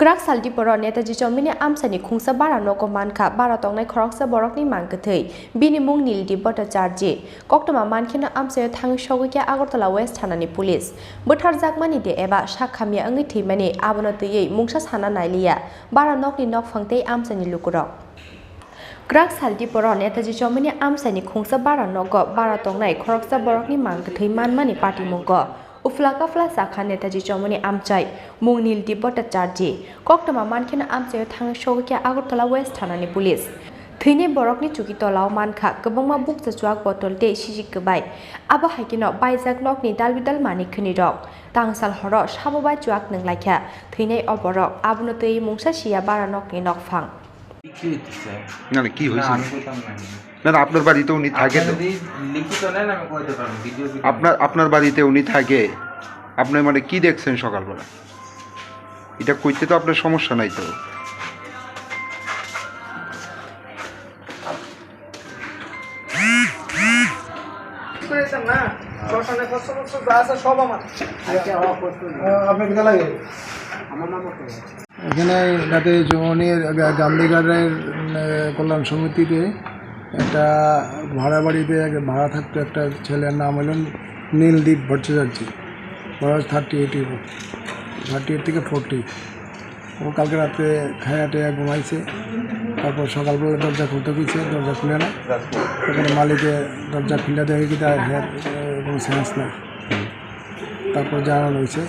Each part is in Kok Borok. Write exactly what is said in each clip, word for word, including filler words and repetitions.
Kwrak sal diporo Netaji Chomini amchaini khungsa bara nogo mankha bara tongnai khoroksa borokni mang kwthwi. Bini mung Nildi Bhattacharjee. Koktwma mankheno amchaio thangwi sogwi khe Agartala West thanani police. Bwtharjakmani de eba sak hamya wngwi thwimani abono twiwi mungsa sana nailiya bara nokni nokphang tei amchaini lukurok. Kwrak sal diporo Netaji Chomini amchaini khungsa bara nogo bara tongnai khoroksa borokni mang kwthwi manmani patimungo. Uphla kaphla sakha Netaji Chomoni amchai mung Nildi Bhattacharjee. Koktwma mankheno amchaio thangwi sogwi khe Agartala West thanani police. Thwinai borokni chuki tolao mankha kwbangma bukcha chuak botol tei sijik kwbai. Abo hai kheno baijak nokni dalbidal manwi khwnirok. Tangsal horo sabo bai chuak nwnglaikha thwinai o borok. Abono twiwi mungsa siya bara nokni nokphang. কি হইতেছে? না, না, কি না, হয়েছে? আমি কইতাম না। না, না, আপনার বাড়িতে উনি থাকে তো? আপনি যদি লিখিত নেন, আমি কইতে পারবো, ভিডিও ভিডিও। আপনার, আপনার বাড়িতে উনি থাকে? আপনি মানে কি দেখছেন সকালবেলা? এটা কইতে তো আপনার সমস্যা নাই তো। শুনেছেন না? শ্মশানে কষ্ট মষ্ট যা আছে সব আমার। আহ, আপনি কোথায় লাগে? এখানে রাতে জমির গা-, গান্ধীঘাটের, উম, কল্যাণ সমিতিতে একটা ভাড়া বাড়িতে এক ভাড়া থাকতো একটা ছেলের নাম হলো নীলদীপ ভট্টাচার্য, বয়স থার্টি এইট, থার্টি এইট থেকে ফর্টি। ও কালকে রাতে খাইয়া টাইয়া ঘুমাইছে, তারপর সকালবেলা দরজা খুলতে গেছে, দরজা খুলে না। ওখানে মালিকে দরজা খুলে দেখে কি তার হেড, এ, কোনো সেন্স নাই। তারপর জানানো হয়েছে,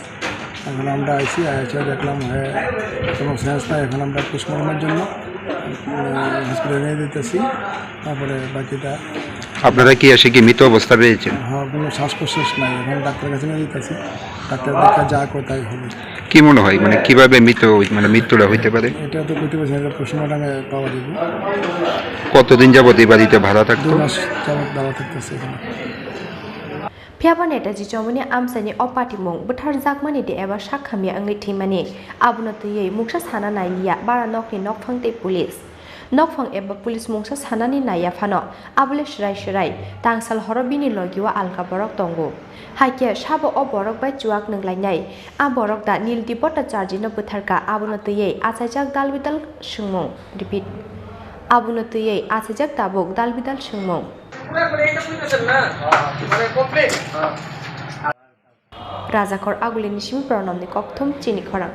এখন আমরা আইছি, এসে দেখলাম, হ্যাঁ, কোনো সেন্স নাই। এখন আমরা পোস্টমর্টমের জন্য, উম, হসপিটালে নিয়ে যেতেছি, তারপরে বাকিটা। আপনারা কি এসে কি মৃত অবস্থা পেয়েছেন? হ্যাঁ, কোনো শ্বাস প্রশ্বাস নাই, এখন ডাক্তারের কাছে নিয়ে যেতেছি, ডাক্তার দেখা যা করে তাই হবে। কি মনে হয়, মানে, কিভাবে মৃত, মানে, মৃত্যুটা হইতে পারে? এটা তো কইতে পারছি না, এটা পোস্টমর্টমে পাওয়া যাবে। কতদিন যাবত এই বাড়িতে ভাড়া থাকতো? দুই মাস যাবত ভাড়া থাকতেছে এখানে। Phiya ba Netaji Chomoni amchaini o patimung bwtharjakmani de eba sak hamya wngwi thwimani, abono twiwi mungsa sana nailiya bara nokni nokphang tei police. Nokphang eba police mungsa sanani naiya phano, abole swrai swrai tangsal horo bini logio alka borok tongo. Haikhe sabo o borok bai chuak nwnglainai. A borok da Nildi Bhattacharjee no bwtharkha, abono twiwi achaijak dalbidal swngmung. Repeat. Abono twiwi achaijak tabuk dalbidal swngmung. Rajakhor Agulini simi Pranamni kokthum chini khorang.